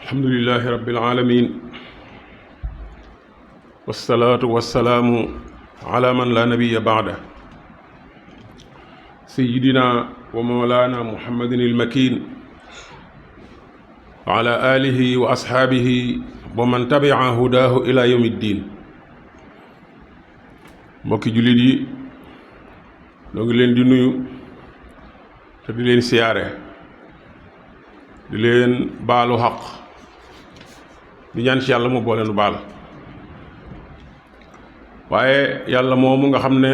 alhamdulillahi rabbil alamin wassalaatu wassalaamu ala man la nabiyya ba'da sayyidina wa mawlana muhammadin al-makin wa ala alihi wa ashaabihi wa man tabi'a hudaahu ila yawmi ddin. mbokki jullit yi ñoo ngi leen di nuyu te di leen siyaare di leen baalu xaq di ñaan ci yàlla mu boole nu baal. waaye yàlla moomu nga xam ne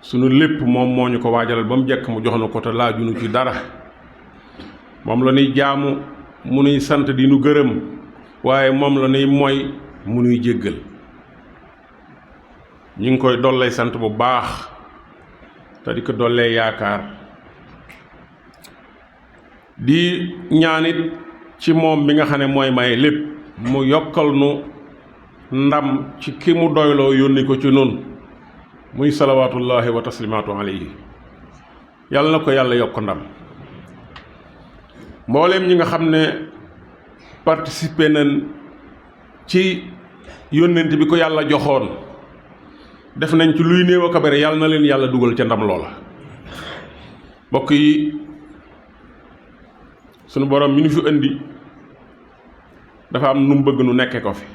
sunu lépp moom moo ñu ko waajalal ba mu jekk mu jox na ko te laajunu ci dara moom la ñuy jaamu mu nuy sant di nu gërëm, waaye moom la ñuy moy mu nuy jéggal. ñu ngi koy dollee sant bu baax te di ko dollee yaakaar di ñaanit ci moom bi nga xam ne mooy may lépp mu yokkal nu ndam ci ki mu doyloo yónni ko ci nun muy salawaatullahi wa taslimaatu alayhi. yàlla na ko yàlla yokk ndam. mbooleem ñi nga xam ne participé nañ ci yónnent bi ko yàlla joxoon def nañ ci luy néew a kabare, yàlla na leen yàlla dugal ca ndam loola. mbokk yi, sunu borom mi nu fi indi dafa am nu mu bëgg nu nekke ko fi.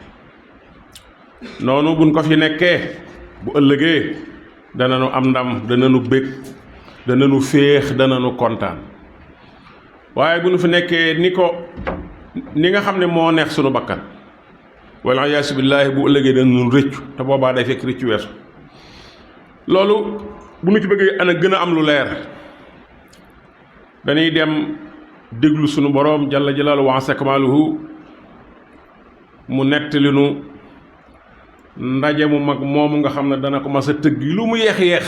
noonu buñ ko fi nekkee bu ëllëgee dananu am ndam, dananu bég, dananu féex, dananu kontaan. waaye bu nu fi nekkee ni nga xam ne moo neex sunu bakkan, walla yaasu billaahi, bu ëllëgee dananu rëccu, te boobaa day fekk rëccu weesu. loolu bu nu ci bëggee ana gën a am lu leer, dañuy dem déglu sunu boroom jalla jalaaluhu wa azza kamaaluhu mu nettali nu ndaje mu mag moomu nga xam ne dana ko mas a tëgg lu mu yeex-yeex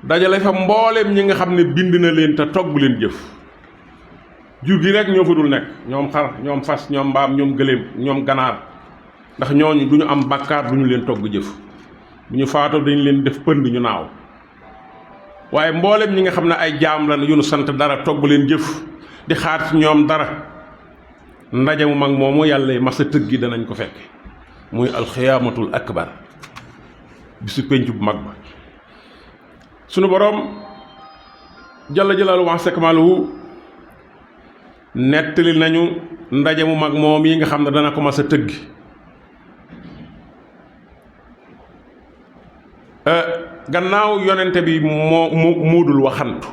dajale fa mbooleem ñi nga xam ne bind na leen te togg leen jëf. jur gi rek ñoo fa dul nekk, ñoom xar, ñoom fas, ñoom mbaam, ñoom gëléem, ñoom ganaar, ndax ñooñu du ñu am bàkkaar, du ñu leen togg jëf. bu ñu faatoo dañu leen def pënd ñu naaw. waaye mbooleem ñi nga xam ne ay jaam la yu nu sant dara togg leen jëf di xaar ci ñoom dara, ndaje mu mag moomu yàlla mas a tëggi danañ ko fekke, muy alxiyaamatul akbar, bisu pénc bu mag ba. sunu boroom jalla jalaaluhu wa azza kamaaluhu nettali nañu ndaje mu mag moom yi nga xam ne dana ko mas a tëggi. gannaaw yonente bi moo dul waxantu,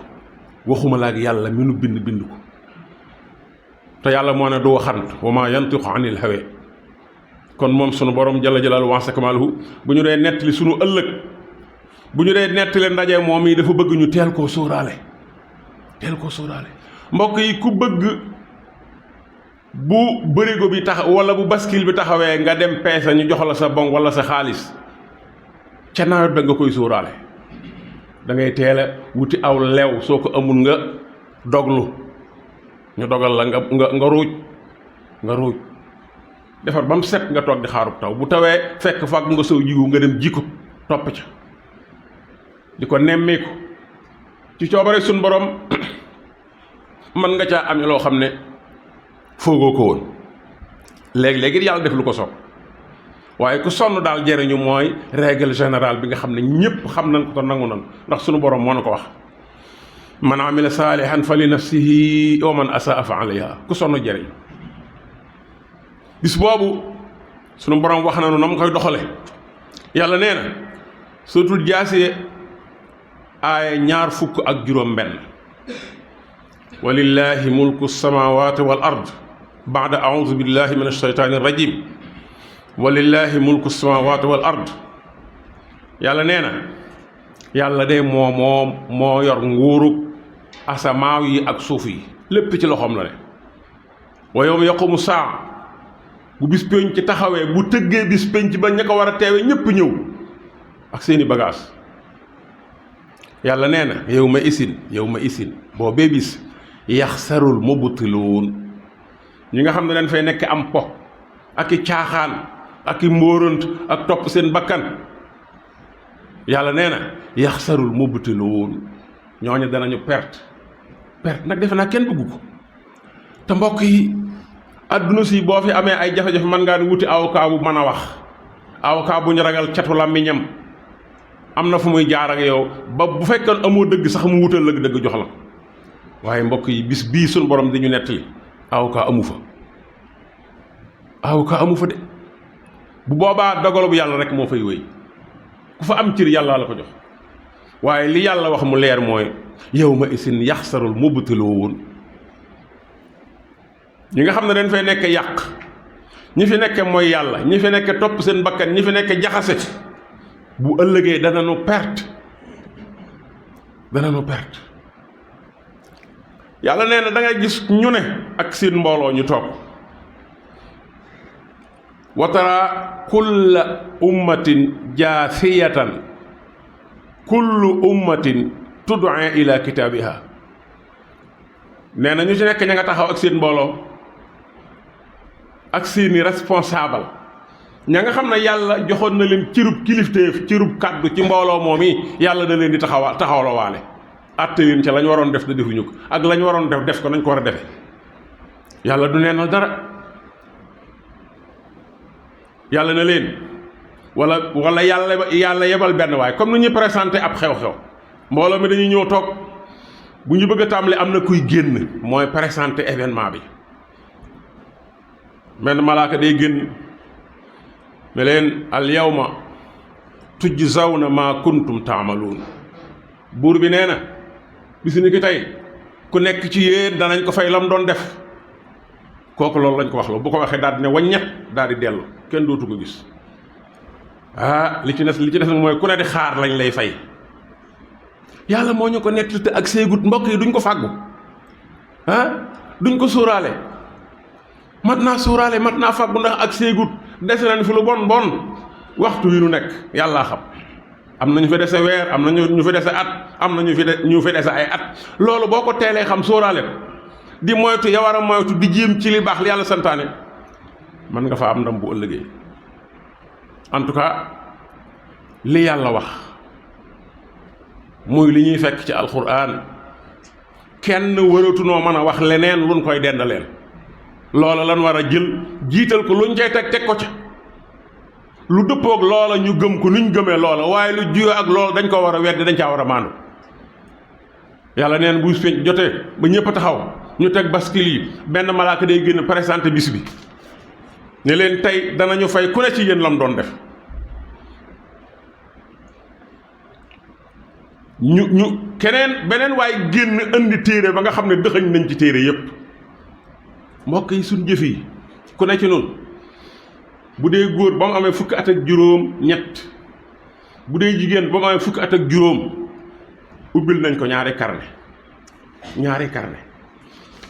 waxuma la ak yàlla mi nu bind ko, te yàlla moo ne du waxantu, wa maa yantiqu anil hawa. kon moom sunu borom jalla jalaaluhu wa azza kamaaluhu bu ñu dee nettali sunu ëllëg, bu ñu dee nettali ndaje moom yi dafa bëgg ñu teel koo sóoraale. mbokk yi, ku bëgg bu bërigo bi tax wala bu baskil bi taxawee nga dem peese ñu jox la sa bon wala sa xaalis, ca nawet ba nga koy sóoraale. da ngay teel a wuti aw lew, soo ko amul nga doglu, ñu dogal la nga ruuj defar ba mu set nga toog di xaarub taw. bu tawee fekk fag nga sow jiwu nga dem ji ko, topp ca di ko nemmeeku. ci coobare suñ borom mën nga caa am loo xam ne foogoo ko woon. léegi-léegi yàlla def lu ko soob, waaye ku sonn daal jëriñu mooy règle générale bi nga xam ne ñépp xam nañ ko te nangu nañ, ndax sunu borom moo na ko wax: man amila saalihan fa li nafsihi wa man asaa fa alayha. ku sonn jëriñu. bis boobu sunu borom wax na nu na mu koy doxale. yàlla nee na suuratul Jaasiya aaya 25. walillahi mulku samawati wal ard baada audu billahi min ashaytaani rajim. walillahi mulku samawati wal ard. yàlla nee na yàlla de moo yor nguuru asamaaw yi ak suuf yi, lépp ci loxoom la ne. wa yawma yaqumu saa, bu bis pénc ci taxawee, bu tëggee bis pénc ba ña ko war a teewe ñépp ñëw ak seeni bagaas. yàlla nee na yawma isin boobee bis yaxsarul mubtiluun, ñi nga xam ne dañ fay nekk am po ak i caaxaan ak i mbóorant ak topp seen bakkan, yàlla nee na yaxsarul mubtiluun, ñooñu danañu perte, perte nag defe naa kenn bëggu ko te mbokk yi adduna si boo fi amee ay jafe-jafe mën ngaa di wuti avocat bu mën a wax avocat bu ñu ragal catu làmmiñam am na fu muy jaar ak yow ba bu fekkoon amoo dëgg sax mu wutal la dëgg jox la waaye mbokk yi bis bii suñu borom di ñu nettali avocat amu fa avocat amu fa de bu boobaa dogalu bu yàlla rek moo fay wéy ku fa am cër yàlla la ko jox waaye li yàlla wax mu leer mooy yawma isin yaxsarul mubtiluun ñi nga xam ne dañ fay nekk yàq ñi fi nekk mooy yàlla ñi fi nekk topp seen bakkan ñi fi nekk jaxase bu ëllëgee dana nu perte yàlla nee na da ngay gis ñu ne ak seen mbooloo ñu toog wa tara kulla ummatin jaasiyatan kullu ummatin tud'a ila kitaabiha nee na ñu ci nekk ña nga taxaw ak seen mbooloo ak seeni responsable ña nga xam ne yàlla joxoon na leen cërub kilifteef cërub kàddu ci mbooloo moom yi yàlla da leen di taxawlawaale atte leen ca lañ waroon def da defuñu ko ak lañ waroon def ko nañ ko war a defe yàlla du neenal dara yàlla na leen wala yàlla yebal benn waaye comme ni ñuy présenté ab xew-xew mbooloo mi dañuy ñëw toog bu ñu bëgg a tàmbali am na kuy génn mooy présenté événement bi benn malaaka day génn ne leen al yawma tujzawna ma kuntum taamaluun buur bi nee na bis ni ki tey ku nekk ci yéen danañ ko fay lam doon def kooku loolu lañ ko wax la bu ko waxee daal di ne waññet daal di dellu kenn dootu ko gis li ci des nag mooy ku ne di xaar lañ lay fay yàlla moo ñu ko nett te ak seegut mbokk yi duñ ko fàggu duñ ko sóoraale mat naa sóoraale mat naa fàggu ndax ak seegut dese nañ fi lu bon waxtu wi nu nekk yàllaa xam am na ñu fi dese weer am na ñu fi dese at am na ñu fi dese ay at loolu boo ko teelee xam sóoraale ko di moytu ya war a moytu di jéem ci li baax li yàlla santaane mën nga fa am ndam bu ëllëgee en tout cas li yàlla wax muy li ñuy fekk ci alxuraan kenn waratunoo mën a wax leneen luñ koy dendaleel loola lan war a jël jiital ko luñ cay teg ko ca lu dëppoog loola ñu gëm ko nuñ gëmee loola waaye lu juyoo ak loola dañ ko war a weddi dañ caa war a maandu yàlla neen bu feeñ jotee ba ñëpp taxaw ñu teg baskil yi benn malaaka day génn présenté bis bi ne leen tey danañu fay ku ne ci yéen lam doon def ñu keneen beneen waaye génn indi téere ba nga xam ne dëxëñ nañ ci téere yépp mbokk yi suñ jëf yi ku ne ci noonu bu dee góor ba mu amee fukki at ak juróom ñett bu dee jigéen ba mu amee fukki at ak juróom ubbil nañ ko ñaari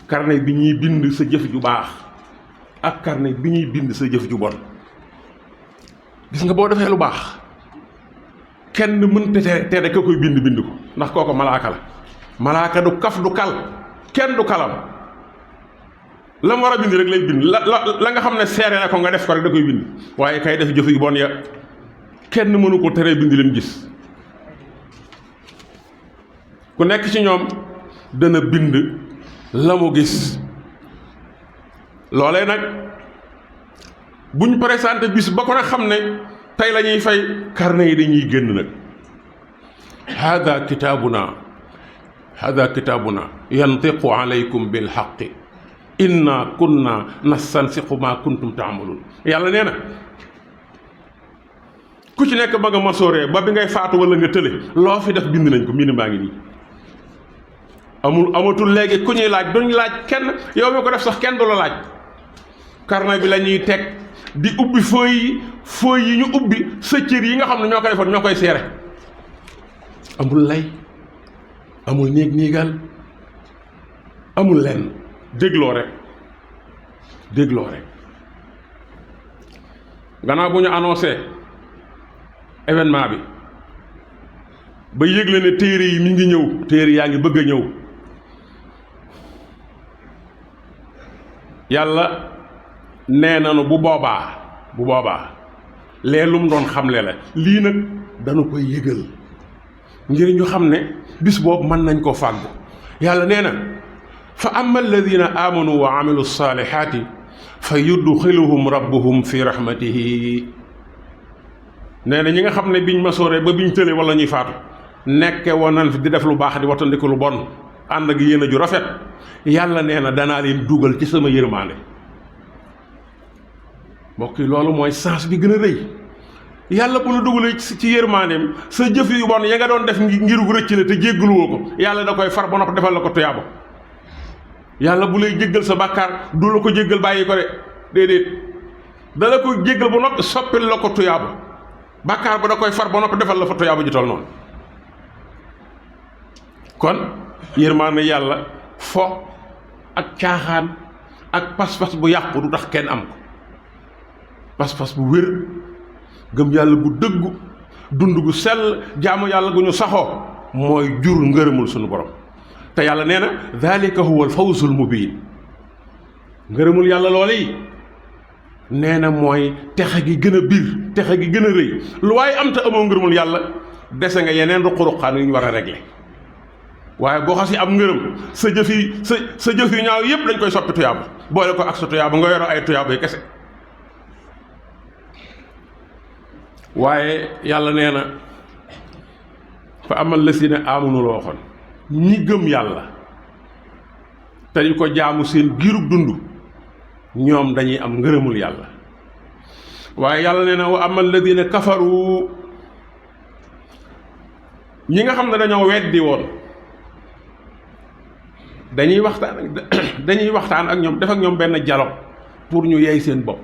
carnet bi ñuy bind sa jëf ju baax ak carnet bi ñuy bind sa jëf ju bon gis nga boo defee lu baax kenn mënta tere ka koy bind ko ndax kooko malaaka la malaaka du kaf du kal kenn du kalam la mu war a bind rek lay bind la nga xam ne seere na ko nga def ko rek da koy bind waaye kay def jëf yu bon ya kenn mënu ko teree bind leen gis ku nekk ci ñoom dana bind la mu gis loolee nag buñ présenté bis ba ko na xam ne tey la ñuy fay carnet yi dañuy génn nag hada kitaabuna yantiqu alaykum bil haqqi inna kunna nastansiqu ma kuntum taamaluun yàlla nee na ku ci nekk ba nga masooree ba bi ngay faatu wala nga tële loo fi def bind nañ ko mbind maa ngi nii amatul léegi ku ñuy laaj duñ laaj kenn yow mi ko def sax kenn du la laaj carnet bi la ñuy teg di ubbi feuille yi ñu ubbi sa cër yi nga xam ne ñoo ko defoon ñoo koy seere amul lay amul niigal amul lenn dégloo rek gannaaw bu ñu annoncé événement bi ba yëgle ne téere yi mi ngi ñëw téere yaa ngi bëgg a ñëw yàlla nee nanu bu boobaa lee lu mu doon xamle la lii nag dañu koy yëgal ngir ñu xam ne bis boobu mën nañ koo fàggu yàlla nee na fa amma alladina amanu wa amilu salihati fa yudxiluhum rabbuhum fi rahmatihi. nee na ñi nga xam ne biñ ma sooree ba biñ tëlee wala ñuy faatu nekke woon nañ fi di def lu baax di wattandiku lu bon ànd ak yéen a ju rafet, yàlla nee na danaa leen dugal ci sama yërmaande. mbokk yi loolu mooy sens bi gën a rëy. yàlla bu la dugalee ci yërmaandeem sa jëf yu bon ya nga doon def ngiru rëcc la te jéggaluwoo ko, yàlla da koy far ba noppi defal la ko tuyaaba. yàlla bu lay jéggal sa bàkkaar du la ko jéggal bàyyi ko de déedéet, da la ko jéggal ba noppi soppil la ko tuyaaba. bàkkaar ba da koy far ba noppi defal la fa tuyaaba ji tol noonu. kon yërmaande yàlla fo ak caaxaan ak pas-pas bu yàqu du tax kenn am ko. pas-pas bu wér, gëm yàlla bu dëggu, dund gu sell, jaamu yàlla gu ñu saxoo mooy jur ngërëmul sunu borom. te yàlla nee na dhalika huwa alfawzul mubin. ngërëmul yàlla loole yi nee na mooy texe gi gën a biir, texe gi gën a rëy. lu waaye am te amoo ngërëmul yàlla dese nga yeneen ruq-ruqaan yu ñu war a régler. waaye boo xasi am ngërëm sa jëf yi sa jëf yu ñaaw yépp dañ koy soppi tuyaaba boole ko ak sa tuyaaba nga yoro ay tuyaaba yi kese. waaye yàlla nee na fa amal lasina amanu la waxoon, ñi gëm yàlla te ñu ko jaamu seen giirug dund ñoom dañuy am ngërëmul yàlla. waaye yàlla nee na wa amal lasina kafaru, ñi nga xam ne dañoo weddi woon dañuy waxtaan ak ñoom, def ak ñoom benn dialogue pour ñu yey seen bopp.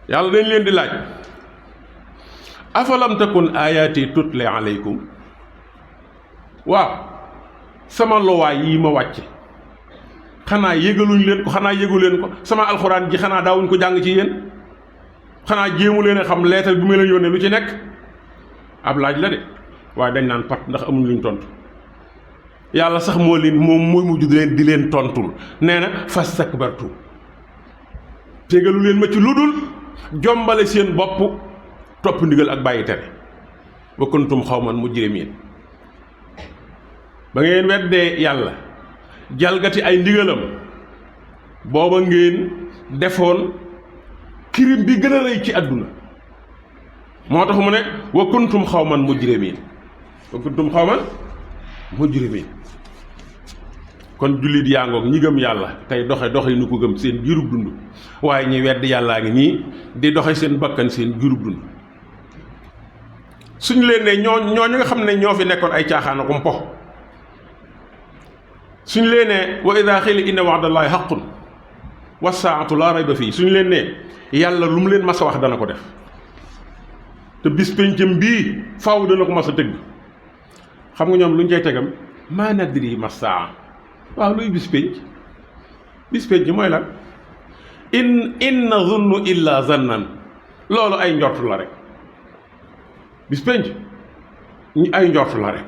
yàlla dañ leen di laaj afalam takun ayati tutle aleykum, waaw sama lowaay yii ma wàcce xanaa yégaluñ leen ko, xanaa yégu leen ko, sama alxuraan ji xanaa daawuñ ko jàng ci yéen, xanaa jéemu leen a xam leetal bi ma leen yónnee lu ci nekk. ab laaj la de waaye dañ naan pat ndax amuñ luñ tontu. yàlla sax moo mooy mujj di leen tontul. nee na fastakbartu, tégalu leen ma ci lu dul jombale seen bopp topp ndigal ak bàyyi tere. wa kuntum xawman mujrimiin, ba ngeen weddee yàlla jalgati ay ndigalam booba ngeen defoon crime bi gën a rëy ci àdduna. moo tax mu ne wa kuntum xawman mujrimiin, wa kuntum xawman mujrimiin. kon jullit yaa ngoog ñi gëm yàlla tey doxe nu ko gëm seen giirub dund, waaye ñi wedd yàllaa ngi nii di doxe seen bakkan seen giirub dund. suñu leen ne ñooñu nga xam ne ñoo fi nekkoon ay caaxaan ak mpo, suñu leen ne wa idaa qiila inna wa'dallaahi haqqun wa saa'atu laa rayba fii, suñu leen ne yàlla lu mu leen mas a wax dana ko def te bis pencam bii faaw dana ko mas a tëgg. xam nga ñoom lu ñu cay tegam maa nadri ma saa. waaw luy bis penc mooy lan? in nazunnu illa zannan, loolu ay njort la rek. bis penc ñu ay njort la rek.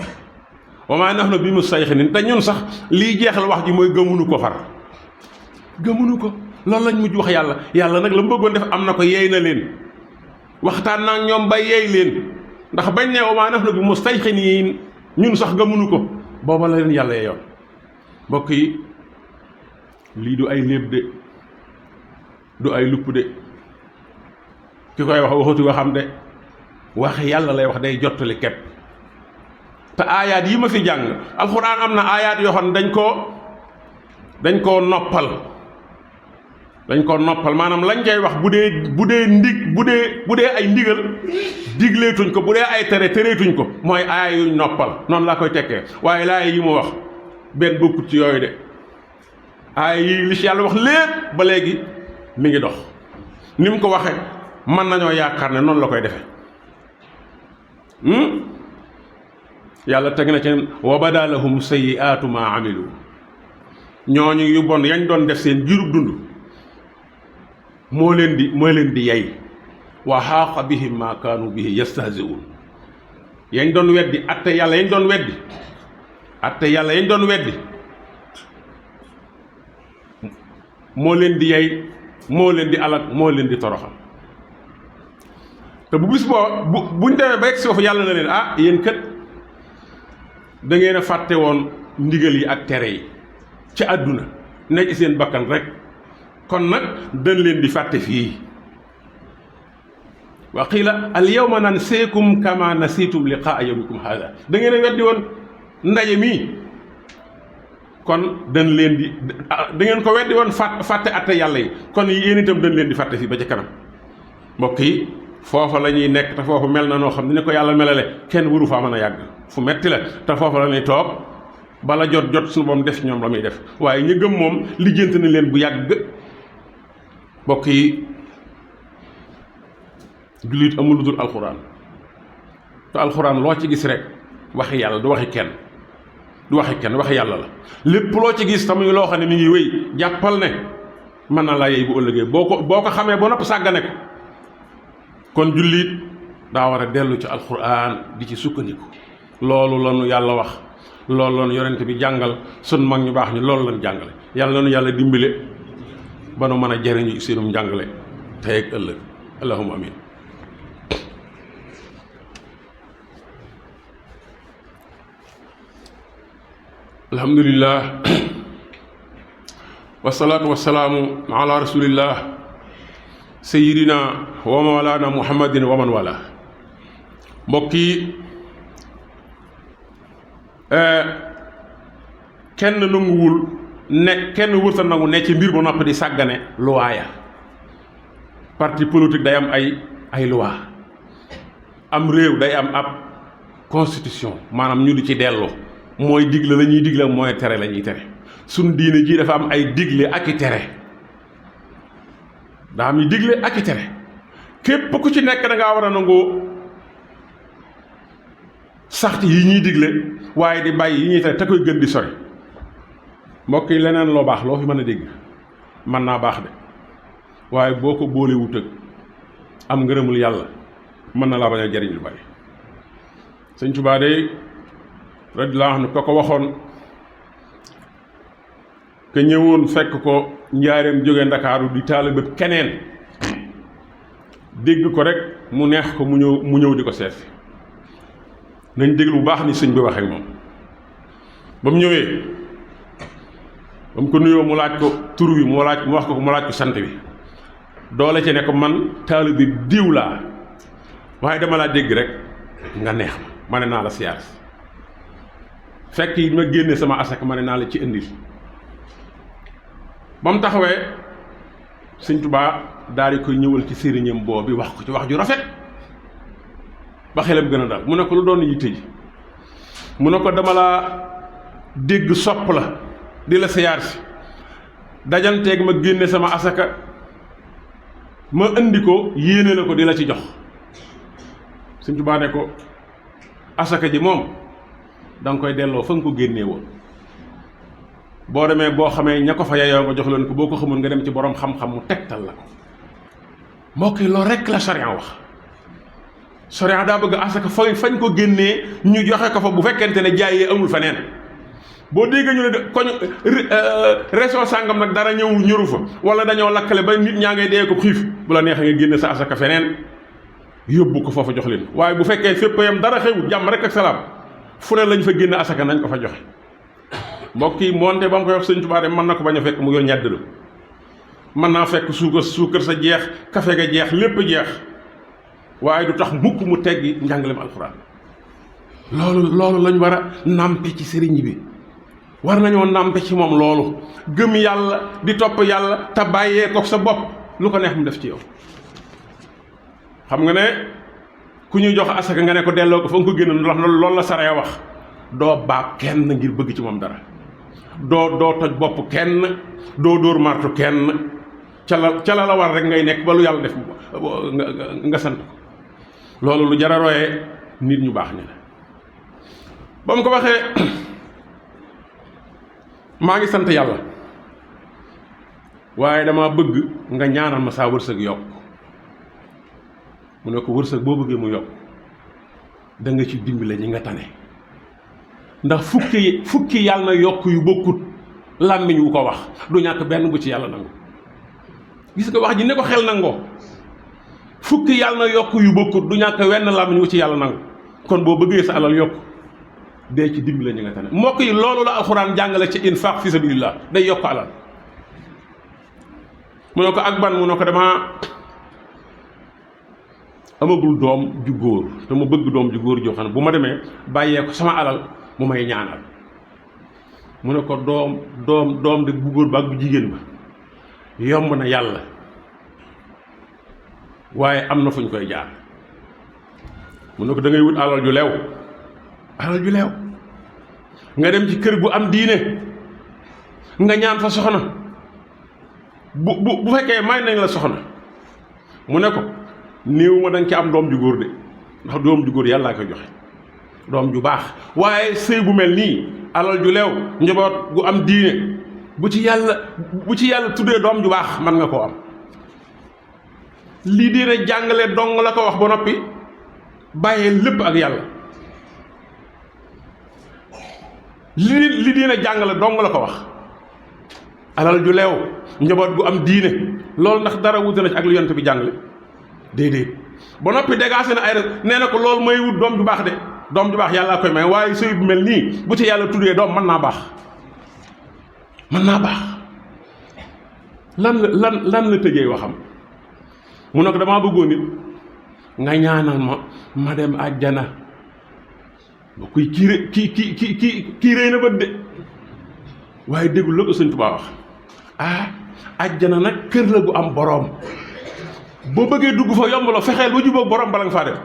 wa maa nahnu bi mustayqinin, te ñun sax lii jeexal wax ji mooy gëmunu ko far, gëmunu ko. loolu lañ mujj wax yàlla. yàlla nag la mu bëggoon def am na ko, yeey na leen, waxtaan naa ñoom ba yeey leen, ndax bañ ne wa maa nahnu bi mustayqinin ñun sax gëmunu ko, booba la leen yàlla yeeyoon. mbokk yi lii du ay léeb de, du ay lupp de, ki koy wax waxatu waxam de, waxe yàlla lay wax, day jottali kepp. te aayaat yi ma fi jàng alxuraan am na aayaat yoo xam ne dañ koo noppal, maanaam lañ koy wax bu dee ay ndigal digleetuñ ko, bu dee ay tere tereetuñ ko, mooy aaya yuñ noppal. noonu laa koy tekkee. waaye laay yi mu wax benn bokkut ci yooyu de. aaya yi li ci yàlla wax lépp ba léegi mi ngi dox ni mu ko waxe mën nañoo yaakaar ne noonu la koy defe. yàlla teg na ci wa badaa lahum sayyi'aatu maa amilu, ñooñu yu bon yañ doon def seen jiirub dund moo leen di yey. wa xaaqa bihim maa kaanu bihi yastahzi'uun, yañ doon weddi atte yàlla yañ doon weddi moo leen di yey, moo leen di alak, moo leen di toroxal. te bu bis buñ demee ba yegg si foofu yàlla na leen yéen kët da ngeen a fàtte woon ndigal yi ak tere yi ci àdduna ne ci seen bakkan rek kon nag dañ leen di fàtte fii wa qiila al yawma nanseekum kama nasiitum liqaa yawmikum haada da ngeen a weddi woon ndaje mii kon dañ leen di da ngeen ko weddi woon fàtte atte yàlla yi kon yéen itam dañ leen di fàtte fii ba ca kanam mbokk yi foofa la ñuy nekk te foofu mel na noo xam ne ko yàlla melale kenn waru faa mën a yàgg fu metti la te foofa la ñuy toog bala jot suñu boom def ñoom la muy def waaye ñu gëm moom lijjanti na leen bu yàgg mbokk yi jullit amul lu dul alxuraan te alxuraan loo ci gis rek waxi yàlla du waxi kenn waxi yàlla la lépp loo ci gis tamuy loo xam ne mi ngi wéy jàppal ne mën na laa yey bu ëllëgee boo ko xamee ba nopp sàggane ko kon jullit daa war a dellu ci alxuraan di ci sukkandiku loolu la nu yàlla wax loolu la nu yonent bi jàngal sun mag ñu baax ñu loolu la nu jàngale yàlla na nu yàlla dimbale ba nu mën a jariñu seenum njàngale tey ak ëllëg allahumma amin alhamdulillah wasalaatu wasalaamu ala rasulillah sayidina wa mawlana muhammadin wa man wala mbokk yi kenn nanguwul ne kenn wërta nangu ne ci mbir ba noppi di sàggane luwaaya parti politique day am ay loi am réew day am ab constitution maanaam ñu di ci delloo mooy digle la ñuy digle mooy tere la ñuy tere suñ diine jii dafa am ay digle ak i tere daa am yi digle ak i tere képp ku ci nekk da ngaa war a nangoo saxti yi ñuy digle waaye di bàyyi yi ñuy tere te koy gën di sori mbokk yi leneen loo baax loo fi mën a dégg mën naa baax de waaye boo ko boole wut ak am ngërëmul yàlla mën na laa bañ a jariñ lu bari Sëñ Tuubaa de radiyallaahu anhu ko waxoon ke ñëwoon fekk ko njaareem jóge ndakaaru di taalibe keneen dégg ko rek mu neex ko mu ñëw di ko seet nañ déglu bu baax ni sëñ bi waxee moom ba mu ñëwee ba mu ko nuyoo mu laaj ko tur wi mu wax ko mu laaj ko sant bi doole ci ne ko man taalibe diw laa waaye dama laa dégg rek nga neex ma ne naa la siyaar fekk yi ma génne sama asaka ma ne naa la ci indil ba mu taxawee Sëñ Tuubaa daal di koy ñëwal ci sëriñam boobu wax ko ci wax ju rafet ba xelam gën a dal mu ne ko lu doon yitte ji mu ne ko dama laa dégg sopp la di la siyaar si dajanteeg ma génne sama asaka ma indi ko yéene la ko di la ci jox Sëñ Tuubaa ne ko asaka ji moom da nga koy delloo fa nga ko génnee woon boo demee boo xamee ña ko fa yayoo nga jox leen ko boo ko xamul nga dem ci borom xam-xam mu tegtal la ko mbokk yi loolu rek la sharia wax sharia daa bëgg asaka fañ ko génnee ñu joxe ko fa bu fekkente ne jaayee amul feneen boo déggee ñu ne koñ région sàngam nag dara ñëw ñëru fa wala dañoo lakkale ba nit ñaa ngay dee ko xiif bu la neexee nga génne sa asaka feneen yóbbu ko foofa jox leen waaye bu fekkee fépp yam dara xewut jàmm rek ak salaam fu ne lañ fa génne asaka nañ ko fa joxe mbokk yi moonte ba mu koy wax Sëñ Tuubaa de mën na ko bañ a fekk mu yor ñaar dërëm mën naa fekk suukar sa jeex kafe ga jeex lépp jeex waaye du tax mukk mu teggi njàngaleem alxuraan loolu lañ war a nàmpe ci sëriñ bi war nañoo nàmpe ci moom loolu gëm yàlla di topp yàlla te bàyyee ko sa bopp lu ko neex mu def ci yow xam nga ne ku ñuy jox asaka nga ne ko delloo ko fa nga ko génn loolu la saree wax doo baab kenn ngir bëgg ci moom dara doo toj bopp kenn doo dóor martu kenn ca la war rek ngay nekk ba lu yàlla def nga sant ko loolu lu jar a royee nit ñu baax ñi la ba mu ko waxee maa ngi sant yàlla waaye dama bëgg nga ñaanal ma saa wërsëg yokk mu ne ko wërsëg boo bëggee mu yokk da nga ci dimbale ñi nga tane ndax fukki yàlla na yokk yu bokkut làmmiñ wu ko wax du ñàkk benn bu ci yàlla nangu gis nga wax ji ne ko xel nangoo fukki yàlla na yokk yu bokkut du ñàkk wenn làmmiñ wu ci yàlla nangu kon boo bëggee sa alal yokk dee ci dimbale ñi nga tane mbokk yi loolu la alxuraan jàngale ci infaq fi sabilillah day yokk alal mu ne ko ak ban mu ne ko damaa amagul doom ju góor te mu bëgg doom ju góor joo xam ne bu ma demee bàyyee ko sama alal mu may ñaanal mu ne ko doom de bu góor ba ak bu jigéen ba yomb na yàlla waaye am na fu ñu koy jaar mu ne ko da ngay wut alal ju leew nga dem ci kër gu am diine nga ñaan fa soxna bu fekkee may nañ la soxna mu ne ko néew ma da nga ci am doom ju góor de ndax doom ju góor yàllaa koy joxe doom ju baax waaye sëy bu mel nii alal ju leew njaboot gu am diine bu ci yàlla tuddee doom ju baax mën nga koo am lii diine jàngale dong la ko wax ba noppi bàyyee lépp ak yàlla li diine jàngale dong la ko wax alal ju leew njaboot gu am diine loolu ndax dara wute na ci ak li yonent bi jàngale déedéet ba noppi dégaase na ay rek nee na ko loolu may wut doom ju baax de doom ju baax yàllaa koy may waaye sëy bu mel nii bu ci yàlla tuddee doom mën naa baax lan la tëjee waxam mu ne ko damaa bëggoon nit nga ñaanal ma dem àjjana ba kuy kii réy na bët de waaye déggul la ko Sëñ Tuubaa wax àjjana nag kër la gu am boroom boo bëggee dugg fa yomb la fexeel ba jubóog boroom bala nga faa dem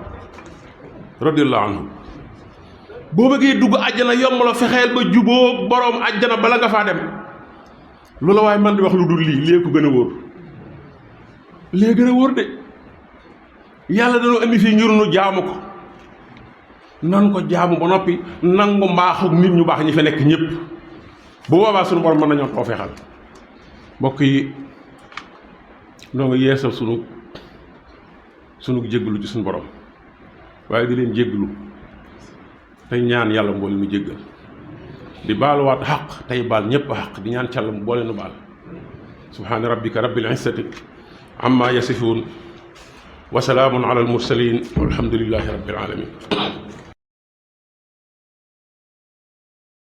radiyallahu anhu boo bëggee dugg àjjana yomb la fexeel ba jubóog boroom àjjana bala nga faa dem loola waaye man di wax lu dul lii ko gën a wóor lee gën a wóor de yàlla dañoo indi fii ngir nu jaamu ko nan ko jaamu ba noppi nangu mbaaxu nit ñu baax ñi fa nekk ñëpp bu boobaa suñu borom mën nañoo toofeexal mbokk yi noo nga yeesal sunu jéggalu ci suñu borom waaye di leen jéggalu tey ñaan yàlla mboole mu jéggal di baaluwaat xaq tey baal ñëpp xaq di ñaan càll mu boole nu baal subhaana rabbika rabbil izzati amma yasifuun wa salaamun ala al mursalin walhamdulillahi rabbil alamin